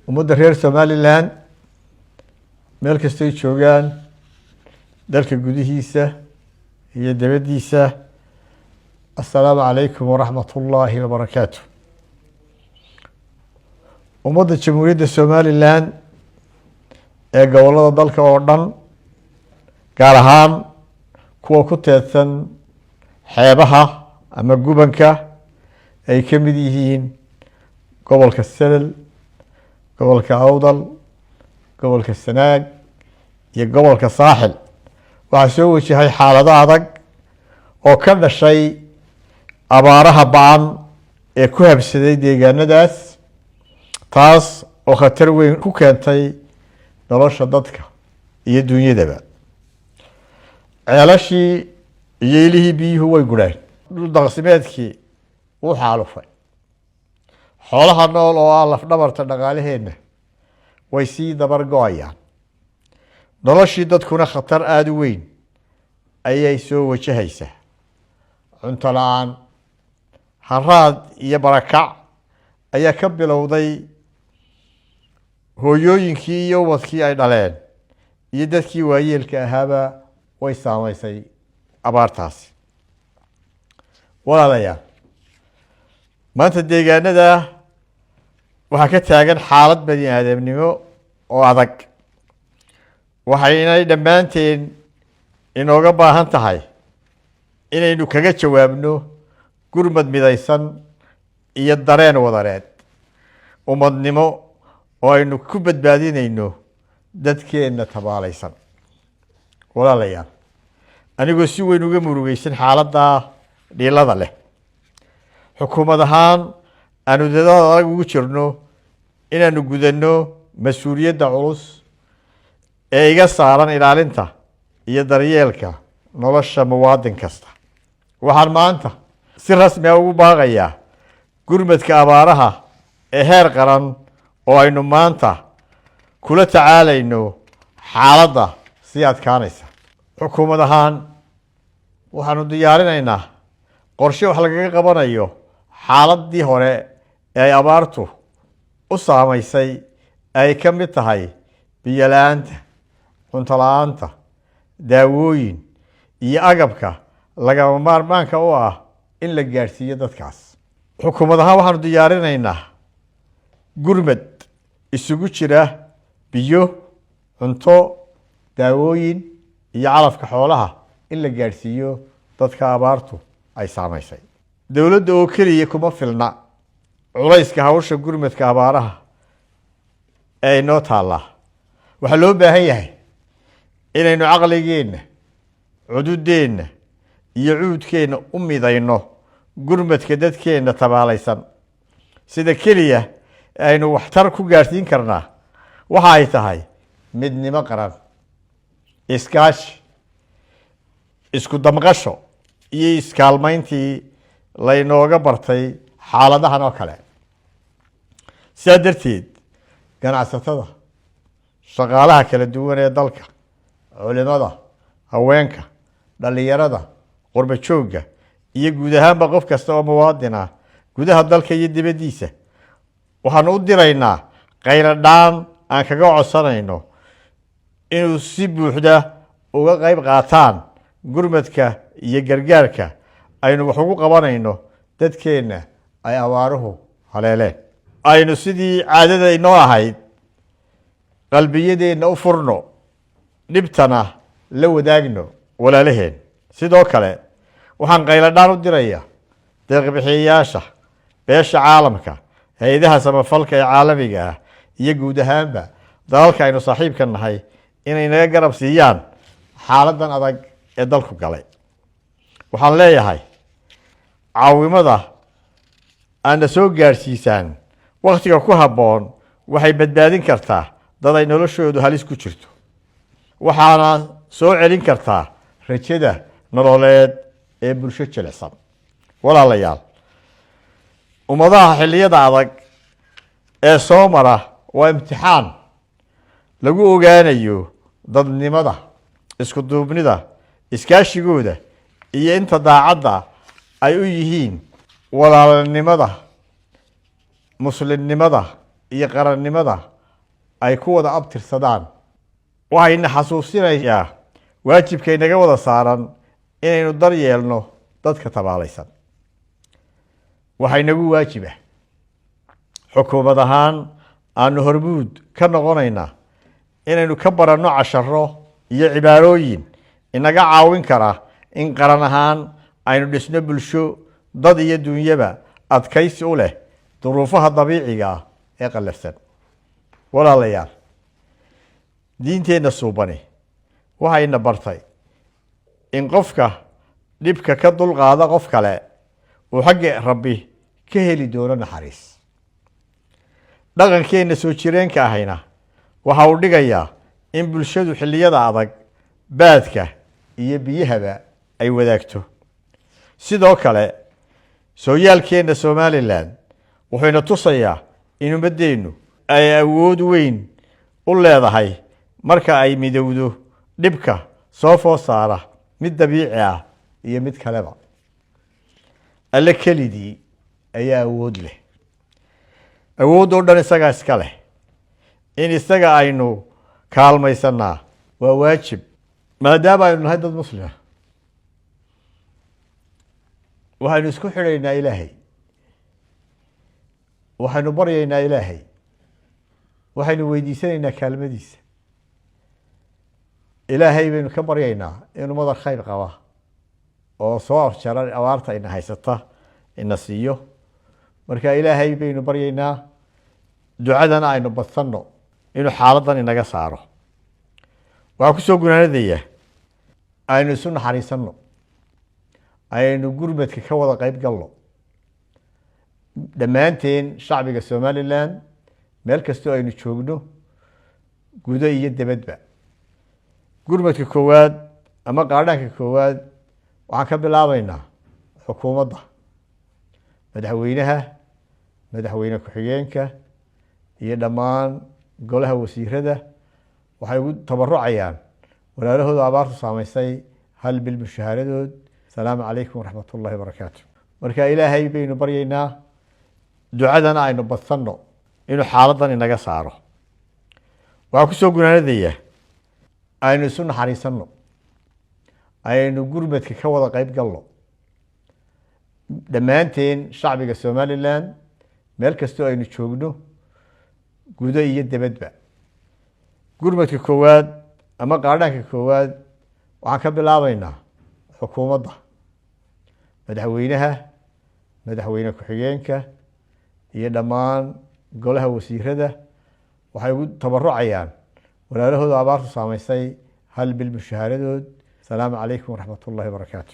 Ummadda reer Somaliland meel kastay joogaan, dalka gudihiisa iyo dibaddiisa, assalaamu calaykum waraxmat ullaahi wabarakaatu. Ummadda Jamhuuriyadda Somaliland ee gobollada dalka oo dhan, gaar ahaan kuwa ku teedsan xeebaha ama gubanka ay ka mid yihiin gobolka Selel, gobolka Awdal, gobolka Sanaag iyo gobolka Saaxil, waxaa soo wajahay xaalado adag oo ka dhashay abaaraha ba'an ee ku habsaday deegaanadaas, taas oo khatar weyn ku keentay nolosha dadka iyo dunyadaba. Ceelashii iyo ilihii biyuhu way gureen, dhul daaqsimeedkii wuu xaalufay, xoolaha nool oo ah lafdhabarta dhaqaalaheenna way sii dabar go'ayaan, noloshii dadkuna khatar aada u weyn ayay soo wajahaysaa. Cunto la'aan, haraad iyo barakac ayaa ka bilowday hooyooyinkii iyo ubadkii ay dhaleen iyo dadkii waayeelka ahaaba way saameysay abaartaasi. Walaalayaal, maanta deegaanada waxaa ka taagan xaalad bani aadamnimo oo adag, waxaynay dhammaanteen inooga baahan tahay inaynu kaga jawaabno gurmad midaysan iyo dareen wadareed ummadnimo oo aynu ku badbaadinayno dadkeenna tabaalaysan. Walaalayaal, anigoo si weyn uga murugeysan xaaladdaa dhiilada leh, xukuumad ahaan aanu dadaal adag ugu jirno inaanu gudanno mas'uuliyadda culus ee iga saaran ilaalinta iyo daryeelka nolosha muwaadin kasta, waxaan maanta si rasmi ah ugu baaqayaa gurmadka abaaraha ee heer qaran oo aynu maanta kula tacaalayno xaaladda sii adkaanaysa. Xukuumad ahaan waxaanu diyaarinaynaa qorshe wax lagaga qabanayo xaaladdii hore ee ay abaartu u saamaysay, ay ka mid tahay biyo la'aanta, cunto la'aanta, daawooyin iyo agabka lagama maarmaanka u ah in la gaadhsiiyo dadkaas. Xukuumad ahaan waxaanu diyaarinaynaa gurmad isugu jira biyo, cunto, daawooyin iyo calafka xoolaha in la gaadhsiiyo dadka abaartu ay saamaysay. Dowladda oo keliya kuma filna culayska hawsha gurmadka abaaraha ee inoo taallaa. Waxaa loo baahan yahay inaynu caqligeenna, cududeenna iyo cuudkeenna u midayno gurmadka dadkeenna tabaalaysan. Sida keliya aynu waxtar ku gaadhsiin karnaa waxa ay tahay midnimo qaran, iskaashi, isku damqasho iyo iskaalmayntii laynooga bartay xaaladahan oo kale. Sidaa darteed, ganacsatada, shaqaalaha kala duwan ee dalka, culimada, haweenka, dhalinyarada, qurba joogga iyo guud ahaanba qof kasta oo muwaadin ah gudaha dalka iyo dibaddiisa, waxaanu u diraynaa qayladhaan aan kaga codsanayno inuu si buuxda uga qayb qaataan gurmadka iyo gargaarka aynu wax ugu qabanayno dadkeenna ay abaaruhu haleeleen. Aynu sidii caadada inoo ahayd qalbiyadeenna u furno, dhibtana la wadaagno walaalaheen. Sidoo kale, waxaan qayladhaan u diraya deeqbixiyayaasha, beesha caalamka, hay'adaha samafalka ee caalamiga ah iyo guud ahaanba dalalka aynu saaxiibka nahay inay naga garab siiyaan xaaladan adag ee dalku galay. Waxaan leeyahay, caawimada aadna soo gaadhsiisaan wakhtiga ku habboon waxay badbaadin kartaa dad ay noloshoodu halis ku jirto, waxaana soo celin kartaa rajada nololeed ee bulsho jilicsan. Walaalayaal, ummadaha xilliyada adag ee soo mara waa imtixaan lagu ogaanayo dadnimada, isku duubnida, iskaashigooda iyo inta daacadda ay u yihiin walaalnimada, muslimnimada iyo qarannimada. ay ku wada abtirsadaan. Waxayna xasuusinayaa waajibka inaga wada saaran inaynu dar yeelno dadka tabaalaysan. Waxaa inagu waajiba xukuumad ahaan aanu hormuud ka noqonaynaa inaynu ka baranno casharo iyo cibaarooyin inaga caawin kara in qaran ahaan aynu dhisno bulsho dad iyo dunyaba adkaysi u leh duruufaha dabiiciga ah ee qallafsan. Walaalayaal, diinteenna suubani waxayna bartay in qofka dhibka ka dulqaada qof kale uu xagga Rabbi ka heli doono naxariis. Dhaqankeenna soo jireenka ahayna waxa uu dhigayaa in bulshadu xilliyada adag baadka iyo biyahaba ay wadaagto. Sidoo kale, sooyaalkeenna Somaliland wuxuyna tusayaa in ummaddeennu ay awood weyn u leedahay marka ay midowdo dhibka soo food saara, mid dabiici ah iyo mid kaleba. Alle kelidii ayaa awood leh, awood oo dhan isagaa iska leh. In isaga aynu kaalmaysanaa waa waajib, maadaama aynu nahay dad muslima. Waxaynu isku xidhaynaa Ilaahay, waxaynu baryaynaa Ilaahay, waxaynu weydiisanaynaa kaalmadiisa. Ilaahay baynu ka baryaynaa inuu madar khayr qaba oo soo afjara abaarta ina haysata ina siiyo. Marka Ilaahay baynu baryaynaa, ducadana aynu badsanno inuu xaaladdan inaga saaro. Waxaa kusoo gunaanadaya, aynu isu naxariisanno, aynu gurmadka ka wada qeyb galno dhammaanteen shacbiga Somaliland meel kastoo aynu joogno, gudo iyo debadba. Gurmadka koowaad ama qaadhaanka koowaad waxaan ka bilaabeynaa xukuumadda, madaxweynaha, madaxweyne ku-xigeenka iyo dhammaan golaha wasiirada. Waxay ugu tabarucayaan walaalahooda abaartu saameysay hal bil mushaaharadood. Asalaamu calaykum waraxmat ullahi wabarakaatu. Marka Ilaahay baynu baryaynaa, ducadana aynu badsanno inuu xaaladdan inaga saaro. Waxaa kusoo gunaanadaya, aynu isu naxariisanno, aynu gurmadka ka wada qeyb galno dhammaanteen shacbiga Somaliland meel kastoo aynu joogno, gudo iyo debadba. Gurmadka koowaad ama qaadhaanka koowaad waxaan ka bilaabeynaa xukuumadda, madaxweynaha, madaxweyne ku-xigeenka iyo dhammaan golaha wasiirada. Waxay ugu tabarucayaan walaalahooda abaartu saameysay hal bil mushaaharadood. Asalaamu calaykum waraxmat ullahi wabarakaatu.